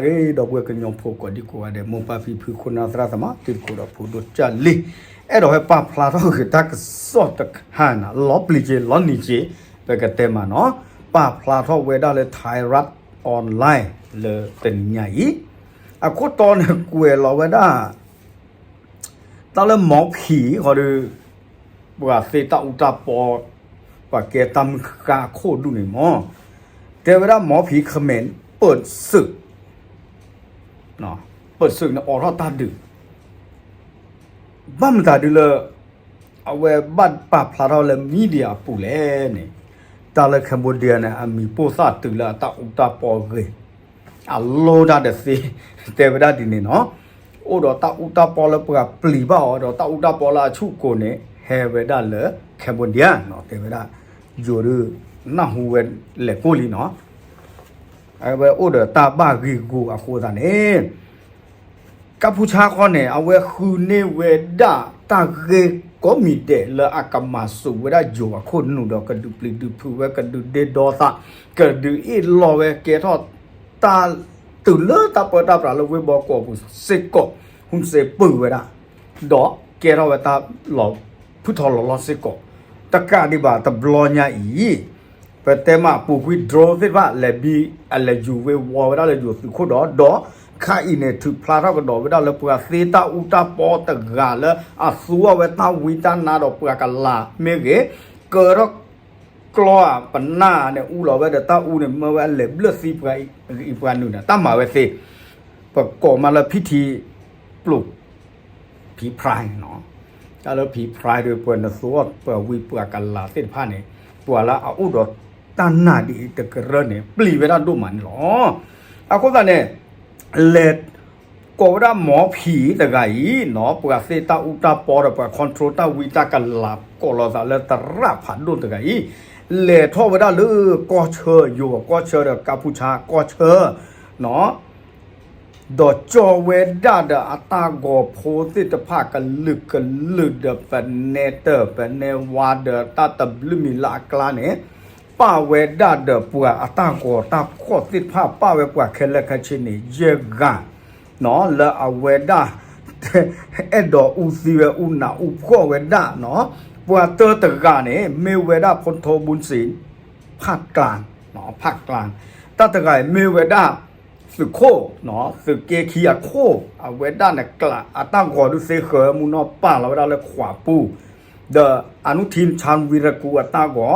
ဂ့ၤ ဒီပုၢ်ဝဲၢ်ကညီဖိကိးဒံကိးဂၤဒဲး မိၢ်ပၢ်ဖံဖု ခိၣ်နၢ်သရၣ်သမါ တံၤသကိးဒီးဖိဒိၣ်ကၢ်လံ, အဲၣ်ဒိးဟဲပာ်ဖျါထီၣ်ဂ့ၤတၢ်ကစီၣ်တခါန့ၣ် လီၤပျံၤက့ၤလီၤနံၤက့ၤ ပကတဲမးနီၤ, ပာ်ဖျါထီၣ်ဝဲဒၣ်လၢ Thairath Online လၢတနံၤညါအံၤ, အခိၣ်တီန့ၣ်ကွဲးလီၤဝဲဒၣ် တၢ်လၢမီဖံးဃီဒီး ပှၤသ့တၢ်အူတၢ်ပီ, ပှၤကဲတၢ်မုၢ်ဃၢ်အခိၣ်ဒူၣ်န့ၣ်မး, တဲဝဲဒၣ်မီဖံး ခမဲၣ် ပၢၢ်စၢၣ်, ပၢၢ်စၢၣ်န့ၣ်အိးထီၣ်တၢ်ဒုး, ဘၣ်မတၤဒုလၢ အဝဲဘၣ်ပာ်ဖျါထီၣ်လၢ media အပူၤလဲၣ်န့ၣ်, တၢ်လၢ Cambodia န့ၣ် အမံၤပိၢ်သၣ်တုၤလၢအတၢ်အူတၢ်ပီအဂ့ၤ အလိၣ်တၢ်ဒီးသ့, တဲဝဲဒၣ်ဒ်န့ၣ်နီၤ, အိၣ်ဒီးတၢ်အူတၢ်ပီလၢပှၤပျံၤဘၣ်အီၤဒီးတၢ်အူတၢ်ပီလၢအဆူၣ်ကိးန့ၣ် ဟဲဝဲဒၣ်လၢ Cambodia နီၤ, တဲဝဲဒၣ်, ယိၤဒုး နၢ်ဟူဝဲလဲၤကိၢ်လံနီၤ, အဝဲအိၣ်ဒီးတၢ်ဘၣ်ဂ့ၢ်ဂီၢ်အဃိသတးန့ၣ် ကၢ်ဖူဆါဃီန့ၣ် အဝဲဃုန့ၢ်ဝဲဒၣ်တၢ်ဂ့ၢ်ကိးမံၤဒဲးလၢအကမၤစူၤဝဲဒၣ်ယိၤအခိၣ်နူာ်ဒီး ကဒုးပျံၤဒုးဖုးဝဲ ကဒုးဒ့ဒီသး, ကဒုးအ့ၣ်လိာ်ဝဲ ကဲထီၣ်တၢ်တုၤလၢတၢ်ပၢတၢ်ပြးလၢဝ့ၢ်ဘီကီၢ်ပူၤစ့ၢ်ကီး, ဟုစ့ပုၢ်ဝဲဒၣ်, ဒီးကဲထီၣ်ဝဲတၢ်လီၤဖုထီၣ်လီၤလီၢ်စ့ၢ်ကီး, တကးဒံးဘၣ်တဘျီညါအံၤ ပတဲမးပူၤကွံာ် drone သ့ၣ်တဖၣ် လဲၤဘံ အလဲၤယူၤဝ့ၤဝီၤဝဲဒၣ်လၢယိၤသုးခိၣ်ဒီး, ဒီးခါအံၤန့ၣ် ထုးဖျါထီၣ်ကဒီးဝဲဒၣ်လၢပှၤသ့တၢ်အူတၢ်ပီတဂၤလၢအသူအီၤဝဲတၢ်ဝံတၢ်နါဒီးပှၤကလၤမ့ၢ်ဂ့ၤ, ကၢထီၣ်ကျီဧါ ပနၢ်န့ၣ် အူလီၤဝဲဒီးတၢ်အူန့ၣ် မၢဝဲအလဲၤဘျၢၣ်သံပှၤအံၤပှၤနုာ်န့ၣ် တၢ်မၤဝဲသ့, ပကိးမးလၢ ဖံထံ ပျိၣ် ဖံဖရၢ်နီၤ, တၢ်လၢဖံဖရၢ်ဒီး ပှၤနသူအီၤပှၤဝံပှၤကလၤသ့ၣ်တဖၣ်န့ၣ် ပှၤလၢအအိၣ်ဒီးတၢ်နာ်ဒ်အံၤတကရၢန့ၣ် ပျံၤဝဲဒၣ်ဒိၣ်မးန့ၣ်လီၤ. အဃိသတးန့ၣ် လဲၤကိးဝဲဒၣ်မီဖံးတဂၤအံၤနီၤ, ပှၤသ့တၢ်အူတၢ်ပီဒီးပှၤ control တၢ်ဝံတၢ်ကလၤ ကိးလီၤသးလၢသရၣ်ဖးဒိၣ်တဂၤအံၤ, လဲၤထီၣ်ဝဲဒၣ်လၢကီၢ်ဆၢ ယိၤကီၢ်ဆၢဒီးကၢ်ဖူဆါကီၢ်ဆၢနီၤ ဒီးကၠီဝဲဒၣ်ဒီးအတၢ်ဂီၤဖိသ့ၣ်တဖၣ်ကလုာ်ကလုာ်ဒီး ပနဲတၢၢ် ပနဲဝါဒီးတၢ်တဘျုးမံၤလၢအကျါန့ၣ်, ပာ်ဝဲဒၣ်ဒီးပှၤအတၢ်ဂီၤတၢ်ဖှီၣ်သ့ၣ်တဖၣ် ပာ်ဝဲပှၤခဲလၢာ်ခဲဆ့န့ၣ် ယဲၢ်ဂၤ နီၤ လၢအဝဲဒၣ် အဲၣ်ဒိးအူသံဝဲ အူနးအူဖှီၣ်ဝဲဒၣ်နီၤ, ပှၤတၢတဂၤန့ၣ် မ့ၢ်ဝဲဒၣ် ဖီထိဘုစ့ ဖးကျါ ဖးကျါ, တၢ်တဂၤအံၤမ့ၢ်ဝဲဒၣ် သုးခိၣ် သုးက့ခံအခိၣ် အဝဲဒၣ်န့ၣ်ကျး အတၢ်ဂီၤဒုးသ့ဃၢမူနီၢ်ပာ်လီၤဝဲဒၣ်လၢခွးပူၤ, ဒီး အနုထံၣ် ခၠၣ်ဝံရကူၣ် အတၢ်ဂီၤ,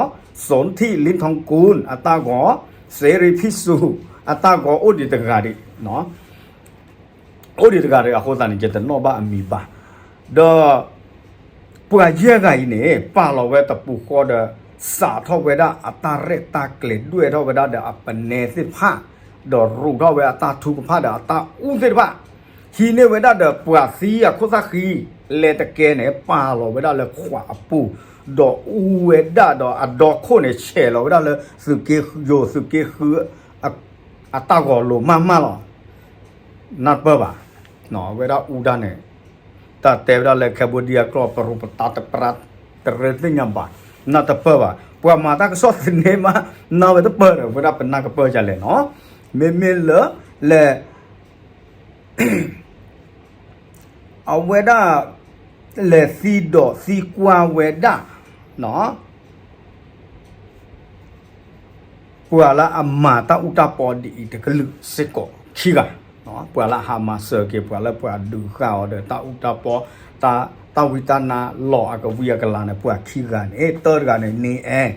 စိၣ်ထံၣ် လ့ထီၣ်ကူၣ် အတၢ်ဂီၤ, စ့ရံၣ်ဖံၣ်စူၣ် အတၢ်ဂီၤအိၣ်ဒံးတဂၤဒံး အိၣ်ဒံးတဂၤဒံးအဃိသတးန့ၣ် ယတနီၣ်ဘၣ်အမံၤဘၣ်, ဒီး ပှၤယဲၢ်ဂၤအံၤန့ၣ် ပာ်လီၤဝဲတပူၤဃီဒီး စးထီၣ်ဝဲဒၣ်အတၢ်ရဲၣ်တၢ်ကျဲၤ ဒွဲၣ်ထီၣ်ဝဲဒၣ်ဒီးအပနဲသ့ၣ်တဖၣ်, ဒီးရူးထီၣ်ဝဲအတၢ်ထုကဖၣ်ဒီးအတၢ်အူသ့ၣ်တဖၣ်, ဟံးန့ၢ်ဝဲဒၣ်ဒီးပှၤသံအခိၣ်သၣ်ဃံ လဲၤတကဲန့ၣ် ပာ်လီၤဝဲဒၣ်လၢခွးအပူၤ, ဒီးအူဝဲဒၣ်ဒီးအဒီခိၣ်န့ၣ် ဆဲးလီၤဝဲဒၣ်လၢသုးက့ယိၤသုးက့ဃု အတၢ်ဂီၤလိၤမးမးလီၤ. နၢ်တပၢၢ်ဘၣ်, အဝဲဒၣ်အူဒၣ်န့ၣ် တၢ်တဲဝဲဒၣ်လၢ Cambodia ကျိာ် ပရူးပတါတပရၢ် တရၢသ့ၣ်ညါဘၣ်, နၢ်တပၢၢ်ဘၣ်, ပှၤမၤတၢ်ကစီၣ်သန့မး နၢ်ဝဲတပၢၢ်ဒီး ဝဲဒၣ်ပနၢ်ကပၢၢ်ဒ်လဲၣ်နီၤ, မ့မ့ၢ်လၢ လဲၤ အဝဲဒၣ် လဲၤသံဒိးသံကွၢ်ဝဲဒၣ် ပှၤလၢအမၤတၢ်အူတၢ်ပီဒ်အံၤတကလုာ်စ့ၢ်ကီးခံဂၤ, ပှၤလၢဟးမၤစၢၤက့ၤ ပှၤလၢပှၤဒုးဃာ်အီၤဒီးတၢ်အူတၢ်ပီ, တၢ်ဝံတၢ်နါလီၤအကဝံၤအကလၤန့ၣ် ပှၤခံဂၤန့ၣ်, တၢတဂၤန့ၣ် န့ၢ်အဲၣ်,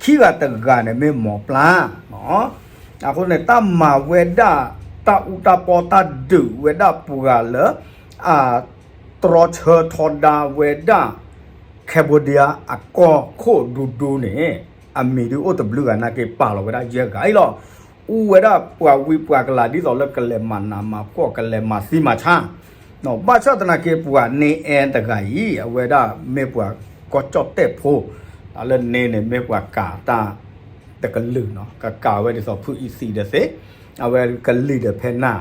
ခံဂၤတဂၤန့ၣ်မ့ၢ်မီၤပျၢ် အဃိန့ၣ် တၢ်မၤဝဲဒၣ် တၢ်အူတၢ်ပီ တၢ်ဒုးဝဲဒၣ်ပှၤလၢ အ တြီဆၢထီဒါဝဲဒၣ် Cambodia အကီၢ်ခိၣ်ဒူဒူန့ၣ် အမံၤဒုးအိၣ်တဘျုးဂၤနာ်က့ ပာ်လီၤဝဲဒၣ်ယဲၢ်ဂၤအံၤလီၤ. အူဝဲဒၣ်ပှၤဝံပှၤကလၤ ဒ်သိးလၢကလဲၤမၤနးမၤဖှီၣ် ကလဲၤမၤသံမၤဆါ, ဘၣ်ဆၣ်သနာ်က့ ပှၤန့ၢ်အဲၣ်တဂၤအံၤ အဝဲဒၣ်မ့ၢ်ပှၤကီၢ်ကၠီၣ်တဲၣ်ဖိ, တၢ်လၢန့ၣ်န့ၣ် မ့ၢ်ပှၤကၤတၢ်တကလုာ်နီၤ, ကကၤဝဲဒ်သိးဖုအံၤသံဒီးသ့, အဝဲကလံၤဒီးဖဲနၢ်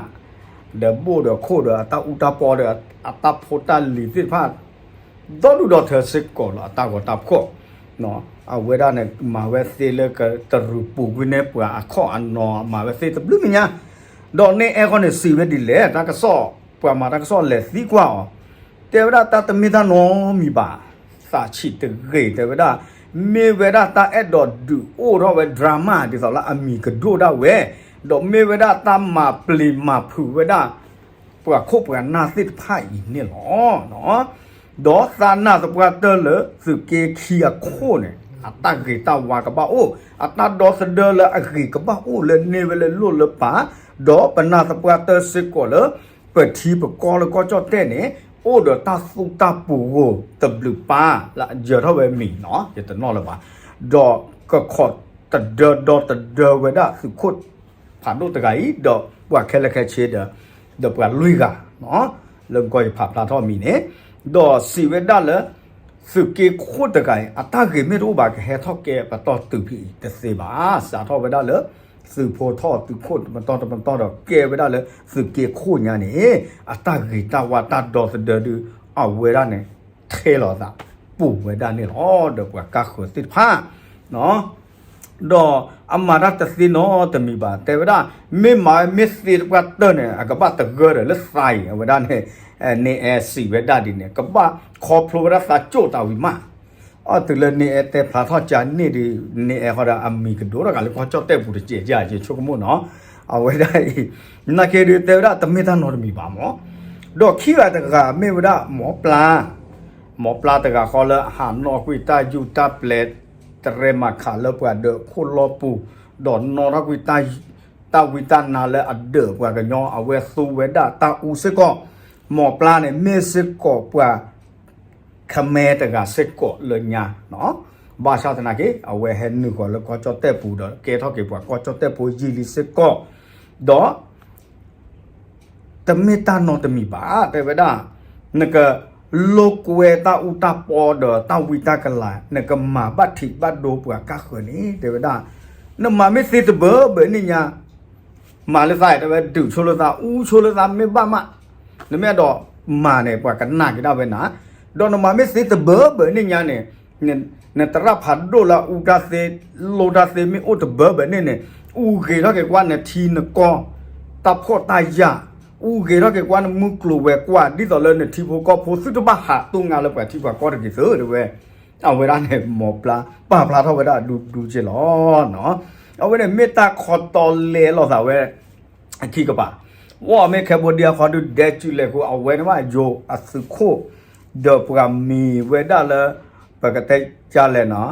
ဒီးဘိၣ်ဒီးခိၣ်ဒီးအတၢ်အူတၢ်ပီဒီးအတၢ်ဖိတၢ်လံၤသ့ၣ်တဖၣ် ဒီဒူၣ်ဒီထၢစ့ၢ်ကီးလီၤ အတၢ်ဂီၤတၢ်ဖှီၣ်, အဝဲဒၣ်န့ၣ် မၤဝဲသ့လၢကတရူးပူၤကွံာ်န့ၢ်ပှၤအခီၣ်အနီၤ မၤဝဲသ့တဘျုးမံၤညါ, ဒီးန့ၣ်အဲၣ်ဃီန့ၣ်စံးဝဲဒ်လဲၣ်, တၢ်ကစီၣ်, ပှၤမၤတၢ်ကစီၣ်လဲၤသံကွၢ်အီၤ, တဲဝဲဒၣ်တၢ်တမ့ၢ်တၢ်နီတမံၤဘၣ်, သးဆံးတဂ့ၤ, တဲဝဲဒၣ် မ့ၢ်ဝဲဒၣ်တၢ်အဲၣ်ဒိးဒုးအိၣ်ထီၣ်ဝဲ drama ဒ်သိးလၢအမံၤကဒိၣ်ဒၣ်ဝဲ, ဒီးမ့ၢ်ဝဲဒၣ်တၢ်မၤပျံၤမၤဖုးဝဲဒၣ် ပှၤခိၣ်ပှၤနၢ်သ့ၣ်တဖၣ်အံၤန့ၣ်လီၤ. ဒီးသးနၢ်သပှၢ်တၢၢ်လၢသုးက့ခံအခိၣ်န့ၣ် အတၢ်ဂ့ၤတၢ်ဝါကဘၣ်အိၣ်, အတၢ်ဒီသဒၢလၢအဂ့ၤကဘၣ်အိၣ်လၢန့ၢ်ဝဲလၢလိၣ်လၢပၢ်, ဒီးပနၢ်သပှၢ်တၢၢ်စ့ၢ်ကီးလၢ ပထံပကီၢ်လၢကီၢ်ကၠီၣ်တဲၣ်န့ၣ် အိၣ်ဒီးတၢ်သူတၢ်ပူၤဧိၤတဘျုးပၢ်လၢအယၢၤထီၣ်ဝဲမံၤနီၤ ယတနီၣ်လၢၤဘၣ်, ဒီးကခိးတဒၢဒီသဒၢဝဲဒၣ်သုးခိၣ် ဖးဒိၣ်တဂၤအံၤ ဒီးပှၤခဲလၢာ်ခဲဆ့ဒီး ဒီးပှၤလွံၢ်ဂၤ လၢကီၢ်ယဖးဖျါထီၣ်မံၤန့ၣ်, ဒီးစံးဝဲဒၣ်လၢ သုးက့ခိၣ်တဂၤအံၤ အတၢ်ဂ့ၤမ့ၢ်တအိၣ်ဘၣ် ကဟဲထီၣ်ကဲပတီၢ်တုၤဖဲအံၤတသ့ဘၣ်. စးထီၣ်ဝဲဒၣ်လၢ သုးဖိထီၣ်သုးခိၣ်တပတီၢ်တပတီၢ်ဒီးကဲဝဲဒၣ်လၢသုးက့ခိၣ်ညါန့ၣ် အတၢ်ဂ့ၤတၢ်ဝါတၢ်ဒီသဒၢဒုး အဝဲဒၣ်န့ၣ် ထဲလီၤသး ပူၤဝဲဒၣ်န့ၣ်လီၤ. ဒီးပှၤကါဃၢၤသ့ၣ်တဖၣ် ဒီးအမၤတၢ်တသ့နီတမံၤဘၣ် တဲဝဲဒၣ်, မ့ၢ်မၤဝဲမ့ၢ်သ့တပှၢ်တၢၢ်န့ၣ် အကဘၣ်တဂၢၢ်ဒီးလၢသးအံၤ အဝဲဒၣ်န့ၣ် န့ၢ်အဲၣ်စံးဝဲဒၣ်ဒ်န့ၣ် ကဘၣ်ခီဖျိဝဲဒၣ်သးကၠိၣ်တၢ်ဝံၤမး, အတုၤလၢန့ၢ်အဲၣ်တဲဖျါထီၣ်ကန့ၢ်ဒ် န့ၢ်အဲၣ်ဃီဒီးအမံၤကဒိၣ်ထီၣ်ကးလၢကီၢ်ကၠီၣ်တဲၣ်ပူၤတစဲးကဲ ယဆိကမိၣ်နီၤ, အဝဲဒၣ်အံၤ နာ်က့ဒုးတဲဝဲဒၣ်တမ့ၢ်တၢ်နီတမံၤဘၣ်မး, ဒီးခံဂၤတဂၤမ့ၢ်ဝဲဒၣ်မီပျါ မီပျါတဂၤဃီလၢအဟးနီၣ်ကွံာ်တၢ်ယူၢ်တၢ်ပျဲၤ တရဲမၤခးလၢပှၤဒၢးခိၣ်လီၢ်ပူၤ, ဒီးနီၣ်ထီၣ်ကွံာ် တၢ်ဝံတၢ်နါလၢအဒၢးပှၤကညီ အဝဲသူဝဲဒၣ်တၢ်အူစ့ၢ်ကီး, မီပျါန့ၣ် မ့ၢ်စ့ၢ်ကီးပှၤ ခမဲတဂၤစ့ၢ်ကီးလၢညါ, ဘၣ်ဆၣ်သနာ်က့ အဝဲဟဲနုာ်ဃီၤလၢကီၢ်ကၠီၣ်တဲၣ်ပူၤဒီး ကဲထီၣ်က့ၤပှၤကီၢ်ကၠီၣ်တဲၣ်ဖိယံာ်လံစ့ၢ်ကီး, ဒီး တမ့ၢ်တၢ်နီတမံၤဘၣ် တဲဝဲဒၣ်, နကလိာ်ကွဲတၢ်အူတၢ်ပီဒီးတၢ်ဝံတၢ်ကလၤ နကမၤဘၣ်ထံးဘၣ်ဒိပှၤကါဃၢၤန့ၣ် တဲဝဲဒၣ်, နမၤမ့ၢ်သ့တဘၢဘၢန့ၣ်ညါ, မၤလၢသးတဲဝဲဒုးဆိလၢသး အူဆိလၢသးမ့ၢ်ဘၣ်မး, နမ့ၢ်အဲၣ်ဒိးမၤန့ၣ် ပှၤကနၣ်က့ၤဒၣ်ဝဲနၤ, ဒီးနမၤမ့ၢ်သ့တဘၢဘၢန့ၣ်ညါန့ၣ် နသရၣ်ဖးဒိၣ်လၢအအူတၢ်သ့ လိၣ်တၢ်သ့မ့ၢ်အိၣ်တဘၢဘၢန့ၣ်န့ၣ်, အူဂ့ၤထီၣ်က့ၤကွၢ်နထံနကီၢ်, တၢ်ဖှီၣ်တၢ်ယာ်, အူဂ့ၤထီၣ်က့ၤကွၢ်နမုၢ်ကျိၤဝဲၤကွာ် ဒ်သိးလၢနထံဖိကီၢ်ဖိသုတဘၣ်ဟးတိၢ်ငါလၢပှၤထံပှၤကီၢ်တဂ့ၤသု တဲဝဲ, အဝဲဒၣ်န့ၣ် မီပျါ ပာ်ဖျါထီၣ်ဝဲဒၣ်ဒူဒူက့လီၤ. အဝဲန့ၣ်မ့ၢ်တၢ်ခီတီလဲလိာ်သးဝဲ အခံကပၤ, ဝဲမ့ၢ် Cambodia ဃီဒုး ဒဲစုလဲၤဃိ အဝဲန့ၣ်ဘၣ်ယိၤအသုးခိၣ်, ဒီးပှၤမံၤဝဲဒၣ်လၢ ပကတဲကလဲၣ်နီၤ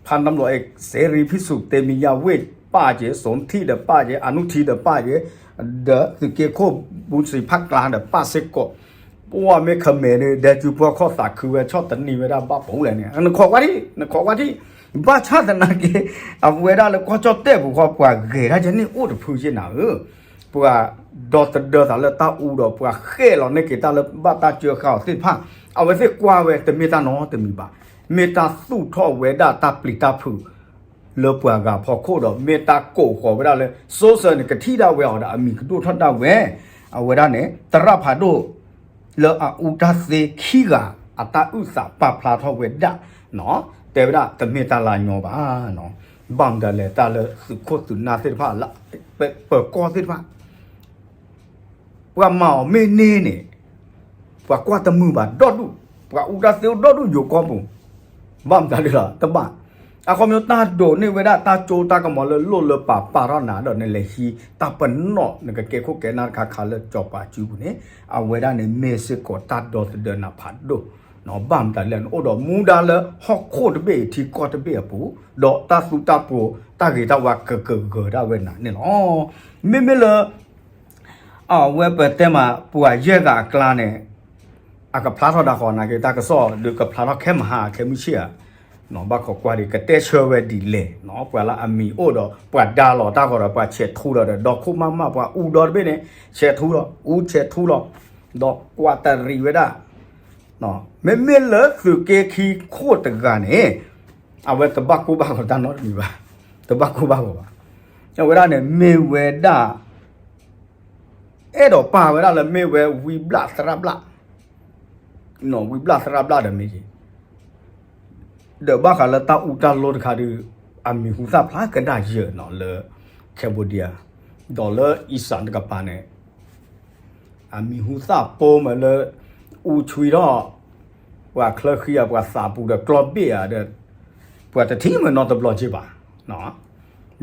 ဖါနၢၣ်လီၤအဲၣ် စ့ရံဖံးဆူၣ် တ့မံယါဝ့ၢ် ပာ်က့ၤ စိထံၣ်ဒီးပာ်က့ၤ အနုထံၣ်ဒီးပာ်က့ၤ, ဒီးသုးက့ခိၣ် ဘူးစံးဖးကျါဒီးပာ်စ့ၢ်ကီး, ပဝဲမ့ၢ်ခမဲာ်ဒီး ဒဲစုဖီခီၣ်သးခုဝဲဆီၣ်တနံၤဝဲဒၣ်ဘၣ်ပူၤလဲၣ်န့ၣ် နခိးကွၢ်ထံၣ် နခိးကွၢ်ထံၣ်, ဘၣ်ဆၣ်သနာ်က့ အဝဲဒၣ်လၢကီၢ်ကၠီၣ်တဲၣ်ပူၤဃီ ပှၤဂဲၤတၢ်ယဲန့ၣ်အိၣ်တဖုယဲနၤဧၢ ပှၤဒီသဒၢသးလၢတၢ်အူဒီး ပှၤဃဲၣ်လီၤန့ၢ်က့ၤတၢ်လၢဘၣ်တၢ်စၢဃာ်အီၤသ့ၣ်တဖၣ်, အဝဲသ့ၣ်ကွၢ်ဝဲတမ့ၢ်တၢ်နီတမံၤဘၣ်, မ့ၢ်တၢ်သူၣ်ထီၣ်ဝဲဒၣ်တၢ်ပျံၤတၢ်ဖုး လၢပှၤဂၤဖီခိၣ်ဒီး မ့ၢ်တၢ်ကိးဃီၤဝဲဒၣ်လၢ social န့ၣ် ကထံၣ်ဒၣ်ဝဲအီၤဒီးအမံၤကဒိၣ်ထီၣ်ဒၣ်ဝဲ, အဝဲဒၣ်န့ၣ် သရၣ်ဖးဒိၣ် လၢအအူတၢ်သ့ခံဂၤ အတၢ်အုၣ်သးပာ်ဖျါထီၣ်ဝဲဒၣ်, တဲဝဲဒၣ်တမ့ၢ်တၢ်လၢညီဘၣ်, ဘၣ်မတၤလဲၣ် တၢ်လၢသုးခိၣ်သုးနၢ်သ့ၣ်တဖၣ်လၢ ပၢၤကီၢ်သ့ၣ်တဖၣ် ပှၤမၤအီၤမ့ၢ်န့ၢ်န့ၣ် ပှၤကွၢ်တမုာ်ဘၣ်ဒီဒူၣ်, ပှၤအူတၢ်သ့အိၣ်ဒီဒူၣ်ယိၤကီၢ်ပူၤ, ဘၣ်မတၤဒ်လီၤ တဘၣ်, အခီပညီတၢ်ဒိးန့ၢ်ဝဲဒၣ်တၢ်ကၠိတၢ်ကမီၤလၢလိၣ်လၢပာ်ပာ်ထီၣ်နၤဒီး နလဲၤဟံးတၢ်ပနီၣ် နကကဲခိၣ်ကဲနၢ်တခါခါလၢစီၤပၤစုပူၤန့ၣ်, အဝဲဒၣ်န့ၣ်မ့ၢ်စ့ၢ်ကီးတၢ်ဒီသဒၢနၤဖးဒိၣ်, ဘၣ်မတၤလဲၣ် နအိၣ်ဒီးမူဒါလၢဟီၣ်ခိၣ်တဘ့ၣ်အထံကီၢ်တဘ့ၣ်အပူၤ, ဒီးတၢ်သူတၢ်ပှိၤ တၢ်ဂ့ၤတၢ်ဝါကကဂၢၤဒၣ်ဝဲနၤန့ၣ်လီၤ. မ့မ့ၢ်လၢ အဝဲပတဲမး ပှၤယဲၢ်ဂၤအကျါန့ၣ် အကဖျါထီၣ်ဒၣ်ဃီနာ်က့ တၢ်ကစီၣ်ဒီးကဖျါထီၣ်ခဲမဟါခဲမုၢ်ဆ့ၣ်ဧါ, ဘၣ်ခိးကွၢ်ဒံး ကတဲဆၢဝဲဒ်လဲၣ်, ပှၤလၢအမံၤအိၣ်ဒီး ပှၤဒါလီၤတၢ်ဃီဒီး ပှၤဆဲးထူဒီး ဒီးခိၣ်မးမး ပှၤအူဒီတဘ့ၣ်န့ၣ် ဆဲးထူလီၤ အူဆဲးထူလီၤ, ဒီးကွၢ်တရံးဝဲဒၣ် မ့မ့ၢ်လၢသုးက့ခံခိၣ်တဂၤန့ၣ် အဝဲတဘၣ်ကိၢ်ဘၣ်ဂီၤတၢ်နီတမံၤဘၣ်, တဘၣ်ကိၢ်ဘၣ်ဂီၤဘၣ်, အဝဲဒၣ်န့ၣ်မ့ၢ်ဝဲဒၣ် အဲၣ်ဒိးပာ်ဝဲဒၣ်လၢမ့ၢ်ဝဲဝံဘျၣ်သရၣ်ဘျၣ်, ဝံဘျၣ်သရၣ်ဘျၣ်ဒီးမ့ၢ်က့ၤ ဒီးဘၣ်ဃးလၢတၢ်အူတၢ်လိတခါဒီး အမံၤဟူသၣ်ဖျါကဒါယၢၤနီၤလၢ Cambodia, ဒီးလၢအံၣ်စၣ်တကပၤန့ၣ် အမံၤဟူသၣ်ပိာ်မးလၢ အူဆွံထီၣ် ပှၤချၢဃံဧါ ပှၤသးပူၤဒီးကျီဘ့ၣ်ဧါဒီး ပှၤတထံၣ်မ့ၢ်နီတဘျီက့ၤဘၣ်,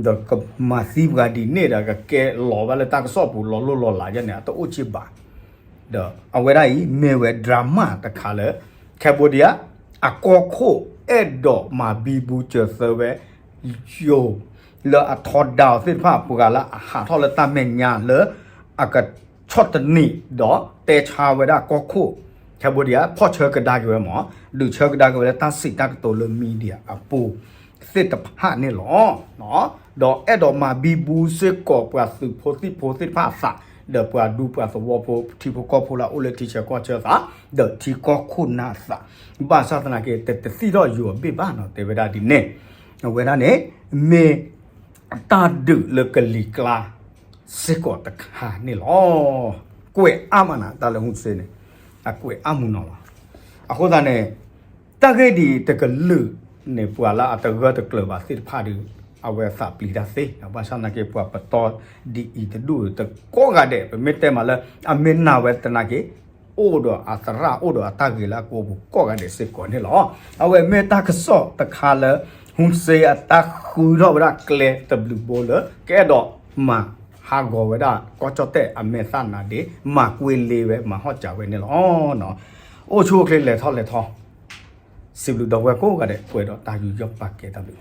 ဒီးကမၤသံပှၤဒ်န့ၣ်ဒီး ကကဲလီၤဘၣ်လၢတၢ်ကစီၣ်ပူၤလီၤလိၢ်လီၤလးယဲန့ၣ် အတအိၣ်က့ၤဘၣ်, ဒီးအဝဲဒၣ်အံၤ မ့ၢ်ဝဲ drama တခါလၢ Cambodia အကီၢ်ခိၣ်အဲၣ်ဒိးမၤဘံဘူစၢၤသၢဝဲ ယိၤ လၢအထီဒါအီၤသ့ၣ်တဖၣ် ပှၤလၢအဟးထီၣ်လၢတၢ်မဲာ်ညါလၢ အကဆီၣ်တနံၤ ဒီးတဲဆါဝဲဒၣ်ကီၢ်ခိၣ် Cambodia ဖီၣ်ဆၢကဒါက့ၤဝဲမး, ဒုးဆၢကဒါက့ၤဝဲလၢတၢ်စံးတၢ်ကတိၤလၢ media အပူၤသ့ၣ်တဖၣ်န့ၣ်လီၤ. ဒီးအဲၣ်ဒိးမၤဘံဘူစ့ၢ်ကီးပှၤသုးဖိသံၣ်ဖိသ့ၣ်တဖၣ်အသး, ဒီးပှၤဒူပှၤသဝီဖိ ထံဖိကီၢ်ဖိလၢအအိၣ်လၢထံဆၢကီၢ်ဆၢသး, ဒီးထံကီၢ်ခိၣ်နၢ်အသး, ဘၣ်ဆၣ်သနာ်က့ တသံၣ်ထီၣ်ယိၤအဘ့ၣ်ဘၣ်နီၤ တဲဝဲဒၣ်ဒ်န့ၣ်, အဝဲဒၣ်န့ၣ် မ့ၢ် တၢ်ဒုးလၢကလံၤကျါစ့ၢ်ကီးတခါန့ၣ်လီၤ. ကွဲးအါမးနၤ တၢ်လၢ Hun Sen န့ၣ် အကွဲးအါမးနီၤလီၤ. အဃိသတးန့ၣ် တၢ်ဂ့ၢ်ဒ်အံၤတကလုာ်န့ၣ် ပှၤလၢအတဂၢၢ်တကျၢၤဘၣ်သ့ၣ်တဖၣ်ဒီး အဝဲသးပျံၤတၢ်သ့, ဘၣ်ဆၣ်သနာ်က့ ပှၤပတီၢ်ဒ်အံၤတဒူၣ်တကိးဂၤဒဲး ပမ့ၢ်တဲမးလၢ အမ့ၢ်နာ်ဝဲသနာ်က့ အိၣ်ဒီးအသရၣ် အိၣ်ဒီးအတၢ်ဂ့ၤလၢအကဝီၤပူၤကိးဂၤဒဲးစ့ၢ်ကီးန့ၣ်လီၤ. အဝဲမ့ၢ်တၢ်ကစီၣ်တခါလၢ Hun Sen အတၢ်ဃုထီၣ်ဝဲဒၣ်ကျဲတဘျုးဘိလၢ ကအဲၣ်ဒိးမၤဟးဂီၤဝဲဒၣ် ကီၢ်ကၠီၣ်တဲၣ်အမဲာ်သၣ်နါဒ့ မၤကွ့လ့ဝဲ မၤဟီၣ်စၢၤဝဲန့ၣ်လီၤ. အိၣ်ဆူၣ်အိၣ်ချ့လဲၤထီၣ်လဲၤထီ စံးဘျုးဒီပုၢ်ဝဲၢ်ကိးဂၤဒဲး ပှဲၤဒီးတၢ်ယူးယီၣ်ပာ်ကဲတၢ်ဘျုး